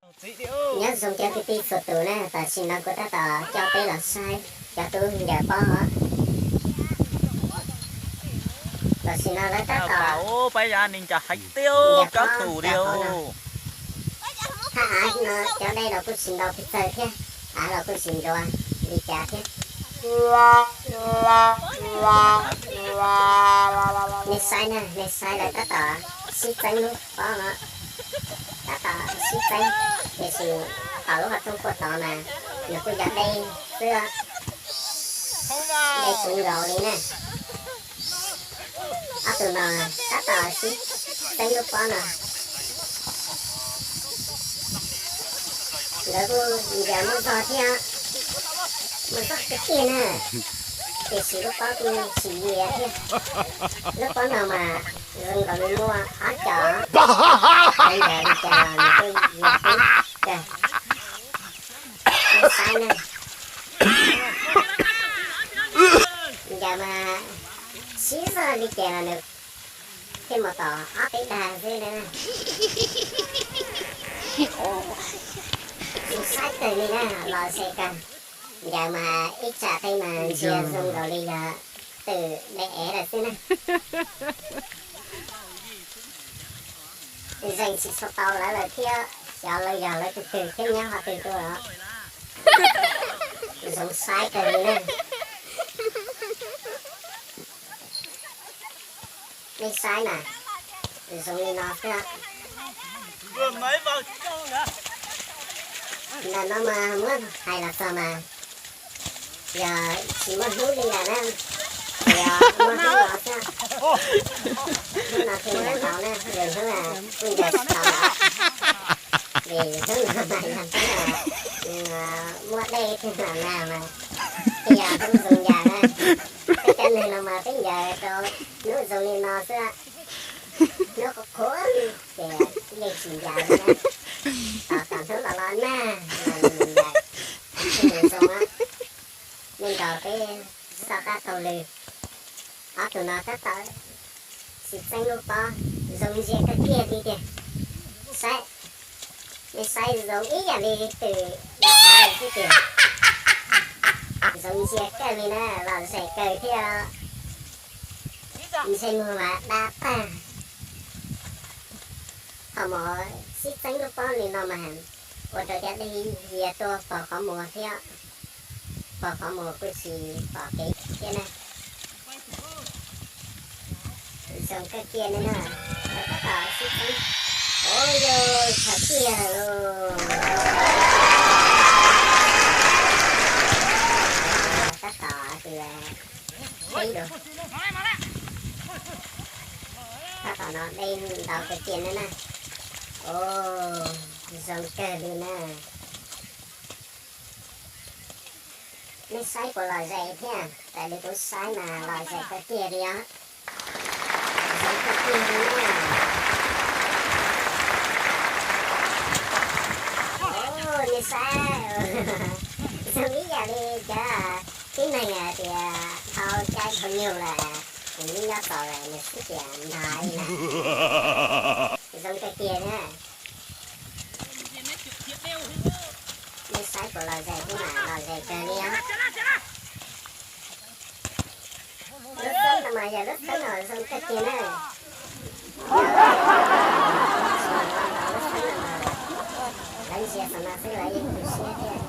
Nyob zoo cov kwv tij txhua tus na, tam sim no kuv tab tom coj peb los saib cov tub ncaws pob. Tam sim no lawv tab tom ncaws pob rau hauv no. Hab av no cov dej los kuj tsis ntau pes tsawg thiab, av los kuj tsis ntsuav li cas thiab. Nej saib na, nej saib lawv tab tom sib txeeb lub pob no, tab tom sib txeeb, tiam sis tom lub qhov rooj puag tod mas nws kuj yog dej xwb, dej tsis nkaus li na. Ob tug no tab tom sib txeeb lub pob no. Nkawd kuj ncaws muaj zog thiab, muaj zog tiag tiag na, tiam sis lub pob kuj tsis yias thiab. Lub pob no mas zoo nkaus li muaj ob co, ncaws li cas los nws kuj yias kawg. Nej saib na, ncaws mas sib zog li cas los nws thiaj mus tom ob peb dag xwb na. Saib kawg li na, lom zem kawg. Ncaws mas ib tsam tej mas ntsia zoo nkaus li yog twm de ev lawm xwb na. Zeem tsis tshua tau lawv lawm thiab, xyov lawv yog lawv tus twg thiab nyob qhov twg tuaj os. Zoo saib kawg li na. Nej saib mas, zoo li no xwb. Ntawm no mas muab hais los txog mas yog tsis muaj hnub li lawm na, yog muaj hnub no xwb. Hnub no thiaj ncaws tau na, yog hnub kuj ncaws tsis tau lawm, vim hnub no mas yog hnub muaj dej thiab no na mas thiaj yog hnub zoo ncaws na. Peb cov neeg no mas peb ncaws rau hnub zoo li no xwb. Hnub qhuav qhuav ces yeej tsis ncaws li na. Tos kom hnub los los nag los ncaws thiaj li zoo. Nej nrog peb soj qab taug lw. Ob tug no tab tom sib txeeb lub pob, zoo ntsia kawg kiag li tiag. Saib, nej saib zoo ib yam li twm dab av xwb tiag. Zoo ntsia kawg li na, lom zem kawg thiab. Ntsej muag mas dab tag. Thaum mus sib txeeb lub pob li no mas ua rau cov dej yias tuaj pog qhov muag thiab, pog qhov muag kuj tsis pom kev thiab na. Zoo kawg kiag li na, lawv tab tom sib txeeb. Ua yog tshaj tiag lauj. Tab tom tias peb dua, tab tom no dej ntau kawg kiag li na. Ua zoo kawg li na. Nej saib puas lom zem thiab? Raws li kuv saib mas lom zem kawg kiag li os. Zoo kawg kiag li na. Ua, nej saib, zoo ib yam li cov tib neeg hais tias dhau caij dhau nyoog lawm, nws nyob txom lawm nws xwb tias ntag li na. Zoo kawg kiag na. Nej saib puas lom zem thiab mas lom zem kawg li os. Lub xeeb no mas yog lub xeeb uas zoo kawg kiag na. Lub xeeb no mas lawv ntsia saum no xwb lawv yeej tu siab thiab.